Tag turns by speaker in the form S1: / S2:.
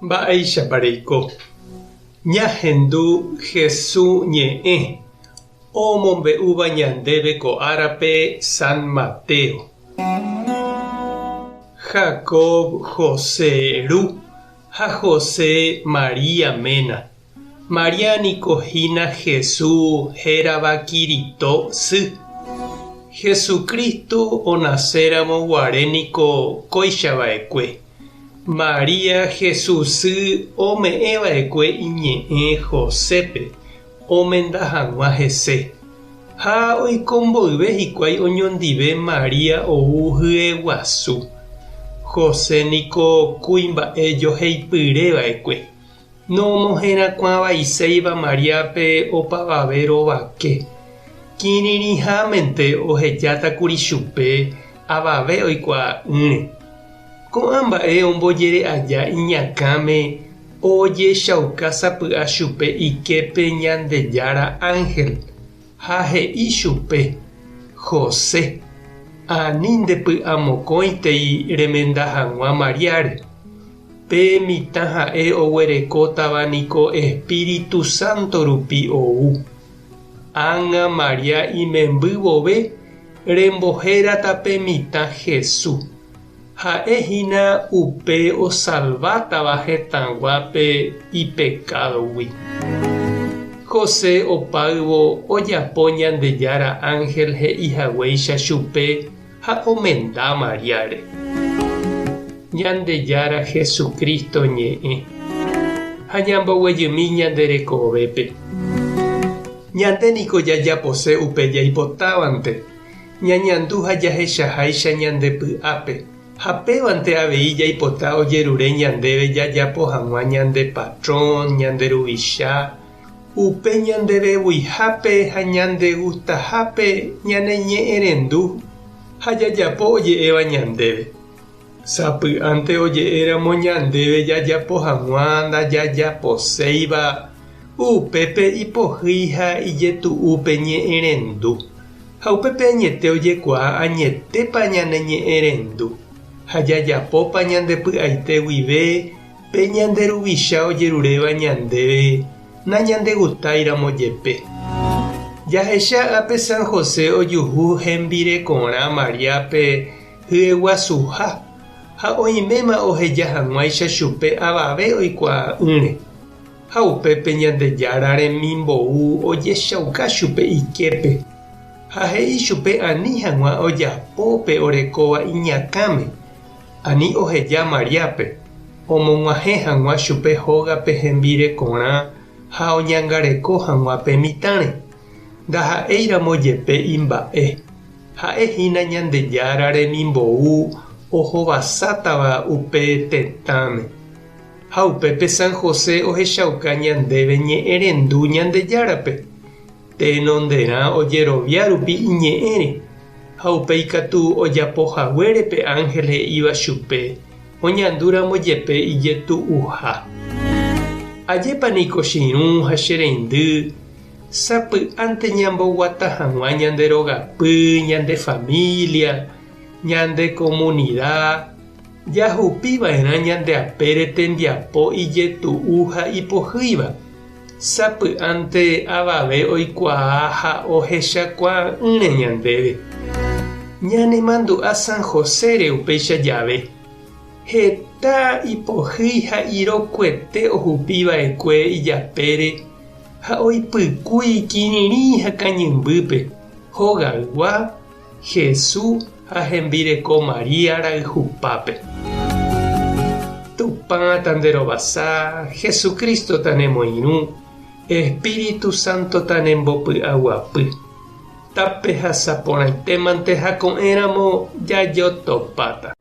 S1: Mba'éichapa reiko? Ñahendu Hesu ñe'ẽ omombe'úva ñandéve ko árape San Mateo. Jacob José ru ha José María ména. María niko hína Hesu hérava Kirito sy. Jesucristo onaséramo guare niko kóicha va'ekue. María Jesús sy ome'ẽ va'ekue iñe'ẽ Josépe omenda hag̃ua hese. Ha oiko mboyve hikuái oñondive María ou hyeguasu. José niko kuimba'e joheipyre va'ekue. Nomoherakuãvaiséiva Maríape opavave rovake. Kirirĩhámente ohejátakuri chupe avave oikuaa'ỹre. Ko'ã mba'e ombojere aja iñakãme ojechauka sapy'a chupe iképe Ñandejára ánhel, ha he'i chupe, José, ani ndepy'amokõitei remenda hag̃ua Maríare. Pe mitã ha'e oguerekótava niko Espíritu Santo rupi ou. Ág̃a María imemby vove rembohérata pe mitã Jesús. Ha'e hína upe osalvátava hetãguápe ipekádogui. José opáyvo ojapo Ñandejára ánhel he'i haguéicha chupe ha omenda Maríare. Ñandejára Jesucristo ñe'ẽ ha ñamboguejymi ñande rekovépe. Ñande niko jajapose upe jaipotávante, ñañandu ha jahechaháicha ñande py'ápe, ha pévante avei jaipota ojerure ñandéve jajapo hag̃ua ñande patrón, ñande ruvicha, Upe ñandevevuihápe ha ñandegustahápe ñaneñe'ẽrendu ha jajapo oje'éva ñandéve. Sapy'ánte oje'éramo ñandéve jajapo hag̃ua ndajajaposéiva, upépe ipohýi ha ijetu'u pe ñe'ẽrendu. Ha upépe añete ojekuaa añetépa ñaneñe'ẽrendu ha jajapópa ñande py'aite guive Pe ñande Ruvicha ojeruréva ñandéve nañandegustáiramo jepe. Jahecha ápe San José ojuhu hembirekorã Maríape hyeguasuha ha oiméma oheja hag̃uáicha chupe avave oikuaa'ỹre. Ha upépe Ñandejára remimbou ojechauka chupe iképe ha he'i chupe ani hag̃ua ojapo pe orekóva iñakãme. Ani oheja Maríape omog̃uahẽ hag̃ua chupe hógape hembirekorã ha oñangareko hag̃ua pe mitãre, ndaha'éiramo jepe imba'e. Ha'e hína Ñandejára remimbou ohovasátava upe tetãme. Ha upépe San José ohechauka ñandéve ñe'ẽrendu Ñandejárape. Tenonderã ojerovia rupi iñe'ẽre, ha upéi katu ojapo haguére pe ánhel he'íva chupe, oñandúramo jepe ijetu'uha. Ajépa niko che irũ ha che reindy, sapy'ánte ñamboguata hag̃ua ñande rogapy, ñande família, ñande komunida, jahupi va'erã ñande apére tembiapo ijetu'u ha ipohýiva. Sapy'ánte avave oikuaa ha ohechakuaa'ỹre ñandéve. Ñanemandu'a San Josére upéicha jave. Heta ipohýi ha irokuete ohupi va'ekue ijapére ha oipykúi kirirĩ ha kañymbýpe, hogaygua, Hesu ha hembireko María rayhupápe. Tupã tanderovasa, Jesucristo tanemoirũ, Espíritu Santo tanembopy'aguapy. Tapehasa porãitémante ha ko'ẽramo jajotopáta.